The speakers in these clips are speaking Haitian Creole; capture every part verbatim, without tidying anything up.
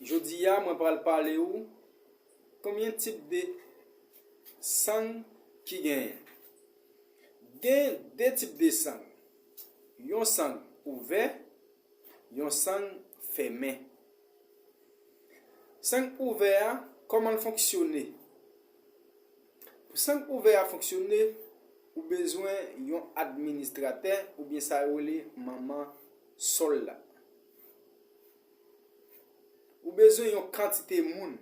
Jodi a, mwen pral pale ou konbyen tip de sang ki genyen. Gen de tip de sang. Yon sang ouvè, yon sang fèmen. Sang ouvè a, kòman l fonksyone? Pou sang ouvè a fonksyone, ou bezwen yon administratè oubyen sa yo rele manman sòl la. Ou bezwen yon kantite moun.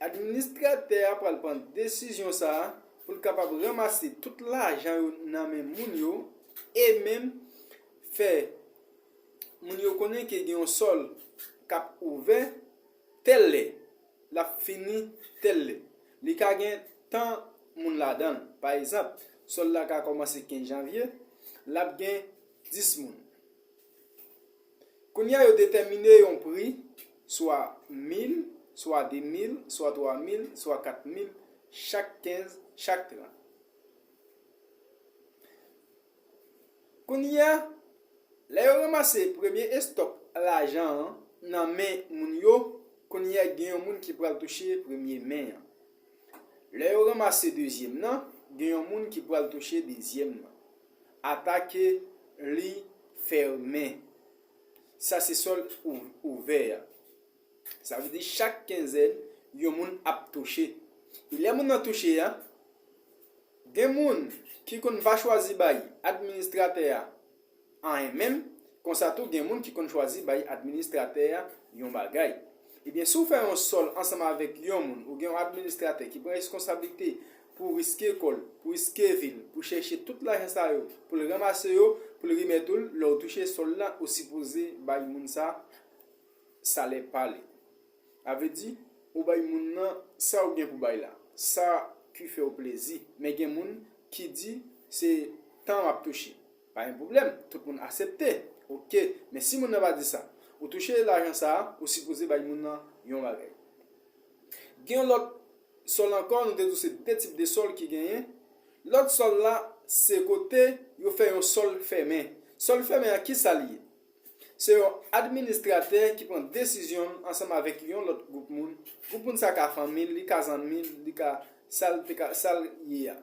Administratè a pral pran desizyon sa a pou l kapab ranmase tout lajan yo nan men moun yo e menm fè moun yo konnen ke gen yon sòl k ap ouvè tèl lè, l ap fini tèl lè. Li ka gen tan moun ladan l. Pa egzanp, sòl la ka kòmanse kenz janvye, l ap gen dis moun. Kounye a, yo detèmine yon pri, swa mil, swa de mil, swa twa mil, swa kat mil, chak kenz, chak trant. Kounye a, lè yo ranmase premye estòk lajan an nan men moun yo, kounye a gen yon moun ki pral touche premye men an. Lè yo ranmase dezyèm nan, gen yon moun ki pral touche dezyèm nan. Atake li fèmen. Sa se sòl ou- ouvè a. Sa vle di chak kenzèn, yon moun ap touche. E lè moun nan touche a, gen moun ki konn pa chwazi bay administratè a anyen menm, konsa tou gen moun ki konn chwazi bay administratè a yon bagay. Ebyen, si w fè yon sòl ansanm avèk yon moun, ou gen yon administratè ki pran reskonsablite pou riske kò l, pou riske vi l, pou chèche tout lajan sa yo, pou l ranmase yo, pou l remèt ou l, lè w touche sòl la, ou sipoze bay moun sa salè pa li. Sa vle di, ou bay moun nan sa ou gen pou bay la, sa ki fè w plezi. Men gen moun ki di se tan w ap touche. Pa gen pwoblèm, tout moun aksepte. Oke, men si moun nan pa di sa, ou touche lajan sa a, ou sipoze bay moun nan yon bagay. Gen yon lòt sòl ankò, nou te di w se de tip de sòl ki genyen. Lòt sòl la, se kote yo fè yon sòl fèmen. Sòl fèmen an, ki sa l ye? Se yon administratè ki pran desizyon l ansanm avèk yon lòt gwoup moun. Gwoup moun sa ka fanmi l, li ka zanmi l, li ka sa l te ka, sa l ye a.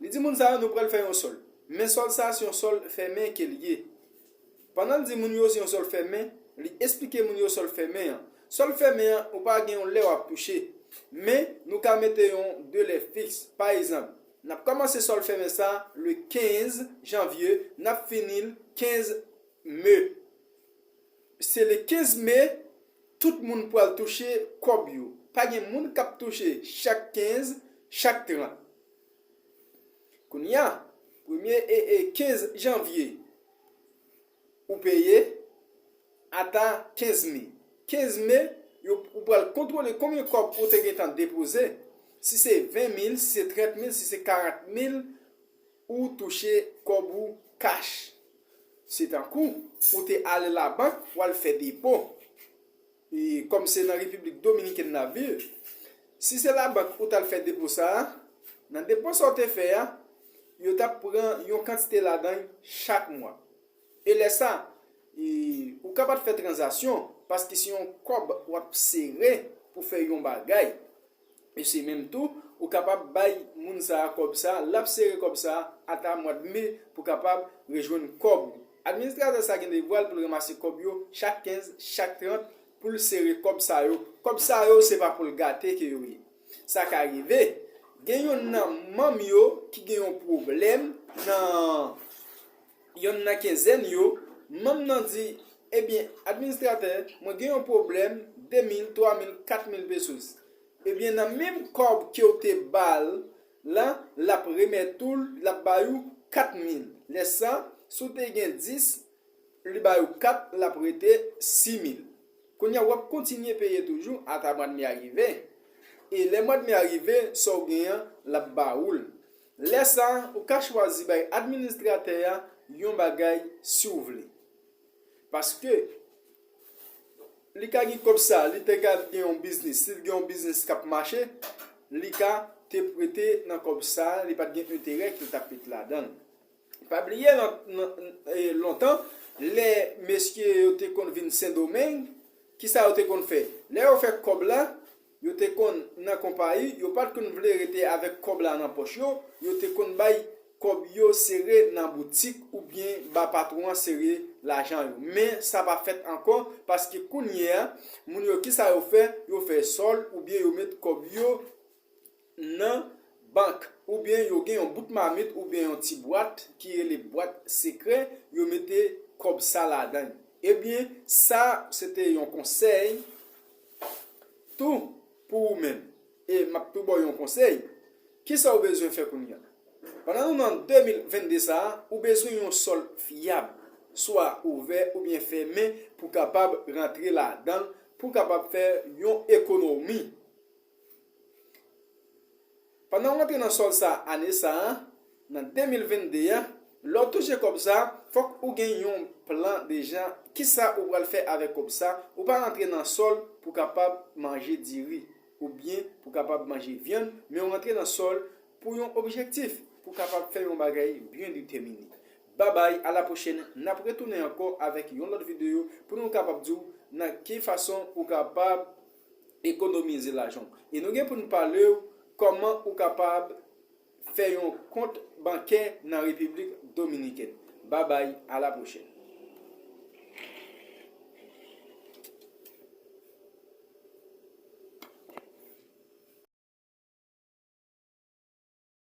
Li di moun sa yo, nou pral fè yon sòl. Men sòl sa, se yon sòl fèmen ke l ye. Pandan l di moun yo se yon sòl fèmen, li esplike moun yo sòl fèmen an. Sòl fèmen an, ou pa gen yon lè w ap touche. Men, nou ka mete yon delè fiks. Pa egzanp, n ap kòmanse sòl fèmen sa le kenz janvye, n ap fini l kenz me. Se le kenz me, tout moun pral touche kòb yo. Pa gen moun k ap touche chak kenz, chak trant. Kounye a, premye e, e kenz janvye, ou peye ata kenz me. Kenz me, yo, ou pral kontwole konbyen kòb ou te gentan depoze. Si se ven mil, si se trant mil, si se karant mil, ou touche kòb ou kach. Se tankou ou te ale labank, w al fè depo. E kòm se nan Repiblik Dominikèn n ap viv, si se labank ou t al fè depo sa a, nan depo sa w te fè a, yo t ap pran yon kantite ladan l chak mwa. E lè sa, e, ou ka pa t fè tranzaksyon, paske se yon kòb w ap sere pou fè yon bagay. E se menm tou, ou kapab bay moun sa a kòb sa a, l ap sere kòb sa a ata mwa d me pou kapab rejwenn kòb ou. Administratè sa a gen devwa l pou l ranmase kòb yo chak kenz, chak trant, pou l sere kòb sa yo. Kòb sa yo, se pa pou l gate ke yo ye. Sa ka rive, gen yonn nan manm yo ki gen yon pwoblèm nan yonn nan kenzèn yo, manm nan di, ebyen, administratè, mwen gen yon pwoblèm, de mil, twa mil, kat mil pesos. Ebyen, nan menm kòb ke w te ba l la, l ap remèt ou l, l ap bay ou kat mil. Lè sa, si w te gen dis, li bay ou kat, l ap rete sis mil. Kounye a, w ap kontinye peye toujou ata mwa d me a rive. E lè mwa d me a rive, sa w gen an, l ap ba ou l. Lè sa, ou ka chwazi bay administratè a yon bagay si w vle. Paske li ka gen kòb sa, li te ka gen yon biznis. Si l gen yon biznis k ap mache, li ka te prete nan kòb sa, li pa t gen enterè ke l t ap met ladan l. Pa bliye, lon- non- e, lontan, Lè mesye yo te konn vin Sendomeng, kisa yo te konn fè? Lè yo fè kòb la, yo te konn nan konpayi, yo pa t konn vle rete avèk kòb la nan pòch yo, yo te konn bay kòb yo sere nan boutik oubyen ba patwon an sere lajan yo. Men sa pa fèt ankò, paske kounye a, moun yo kisa yo fè? Yo fè sòl oubyen yo met kòb yo nan bank, oubyen yo gen yon bout mamit oubyen yon ti bwat ki rele bwat sekrè, yo mete kòb sa ladan. Ebyen, sa se te yon konsèy tou pou ou menm. E m ap tou ba w yon konsèy. Kisa w bezwen fè kounye a? Pandan nou nan de mil vennde sa a, ou bezwen yon sòl fyab, swa ouvè oubyen fèmen, pou kapab rantre ladan l, pou kapab fè yon ekonomi. Pandan w rantre nan sòl sa ane sa a, nan de mil vennde a, lè w touche kòb sa, fòk ou gen yon plan deja. Kisa ou pral fè avèk kòb sa? Ou pa rantre nan sòl pou kapab manje diri oubyen pou kapab manje vyann, men w rantre nan sòl pou yon objektif, pou kapab fè yon bagay byen detèmine. Babay, a la pwochèn, n ap retounen ankò avèk yon lòt videyo pou nou kapab di w nan ki fason ou kapab ekonomize lajan w. E nou gen pou n pale w kòman ou kapab fè yon kont bankè nan Repiblik Dominikèn. Babay, a la pwochèn.